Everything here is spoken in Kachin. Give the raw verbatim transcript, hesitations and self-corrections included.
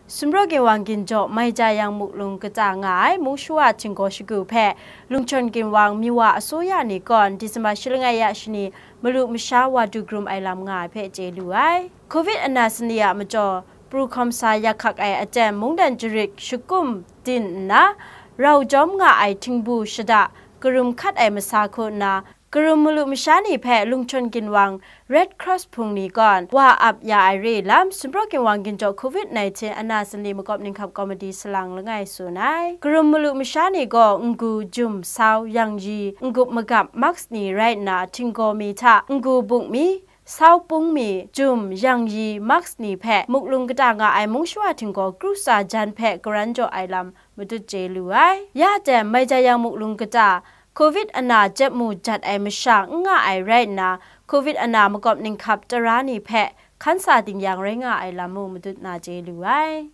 Sumpraw Ginwang Ginjaw Mai Jayang Muklung kata nga ai mung shawa htinggaw shagu hpe Lungchawn Ginwang Miwa asuya ni gawn Disemba shi langai ya shani malu masha wa du krum ai lam nga ai hpe chye lu ai. Covid ana sanli a majaw pru hkawm sa yak hkak ai aten mungdan jarit shakum din nna, rau jawm nga ai htingbu shada karum hkat ai masa hku nna, karum malu masha ni hpe Lungchawn Ginwang Red Cross hpung ni gawn wa ap ya ai re lam, Sumpraw Ginwang Ginjaw Covid nineteen ana sanli makawp ninghkap komiti salang langai tsun ai. Karum malu masha ni gaw ngu, jum, sau, yangyi, n-gup magap, mask ni rai nna, htinggaw mi hta ngu bung mi, sau pung mi, jum, yangyi, mask ni hpe muklung kata nga ai mung shawa htinggaw kru tsa jan hpe karan jaw ai lam matut chye lu ai. Ya ten, Mai Jayang Muklung kata Covid ana jep mu jat ai masha n nga ai rai nna, Covid ana makawp ninghkap tara ni hpe hkan sa ding yang rai nga ai lam mung matut na chye lu ai.